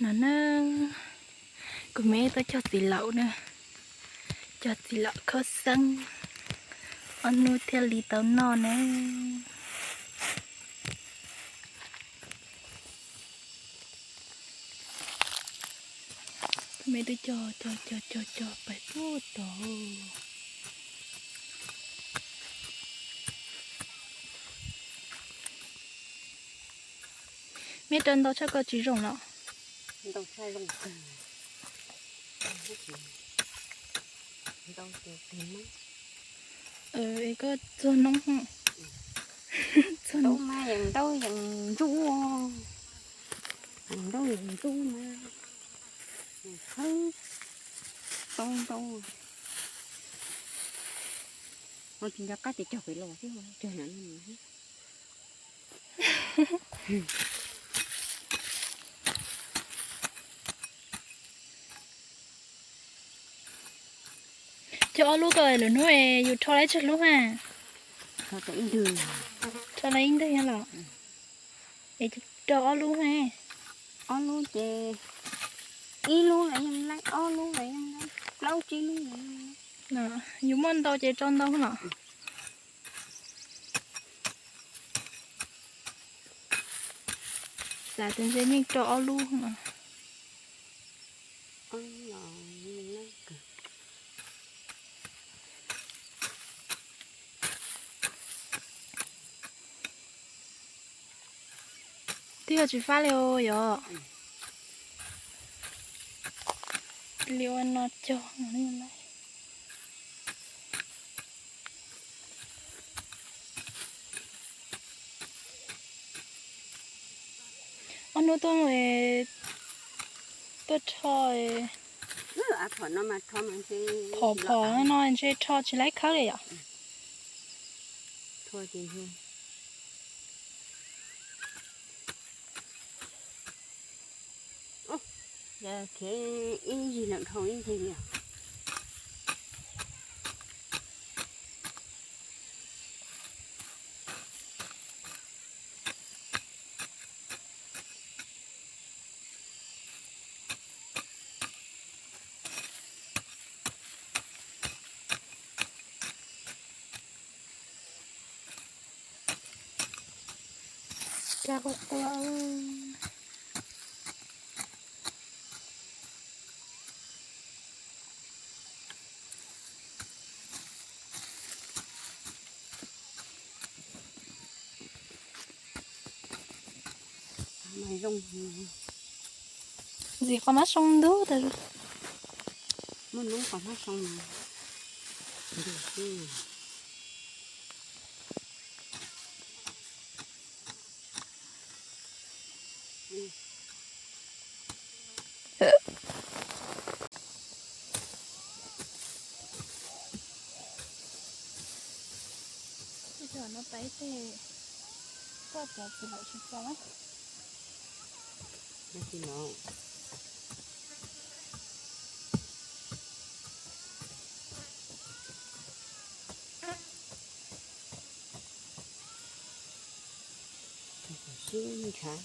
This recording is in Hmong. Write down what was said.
No na, kuv me tuaj cog txiv laum na, cog txiv laum khaub xeeb, ob hnub thiaj li tau noj na. Kuv me twb cog cog cog cog cog pais puag tod. Me rau ntau tshaj ko tsis zoo los? Ntau tshaj zoo kawg. Ntau ces kawg noob. Es koj txuag noob. Ntau mas yeej ntau yeej ntub, yeej ntau yeej ntub mas. Khawb tau ntau. Ho tsis nco qab tias cog pem los thiab, cog na. Cog ob lub ko lwm hnub yus rho tau tsawg lub ha? Rho tau ib ntwg los? Es rau ob lub ha? Ob lub ces ib lub los yeej laib, ob lub los yeej laib, plaub tsib lub los yeej laib. Yus muaj ntau ces rau ntau los? Xav tias ntshe yeej rau ob lub no. Twb yog tsis fab li os yom. Li ua no cog. Ob hnub tuaj, tuaj rho, phom phom no ntshe rho tsis laib khawb li yom. Ib yig lawm dhau ib ncig li. Cog quaj quaj. Ntxim qhov mab soo ntub tas. Muaj hnub qhov mab soo mas. Tej zaum no pais tej tuaj cov txiv laum tsis txaus. Sib ntshav.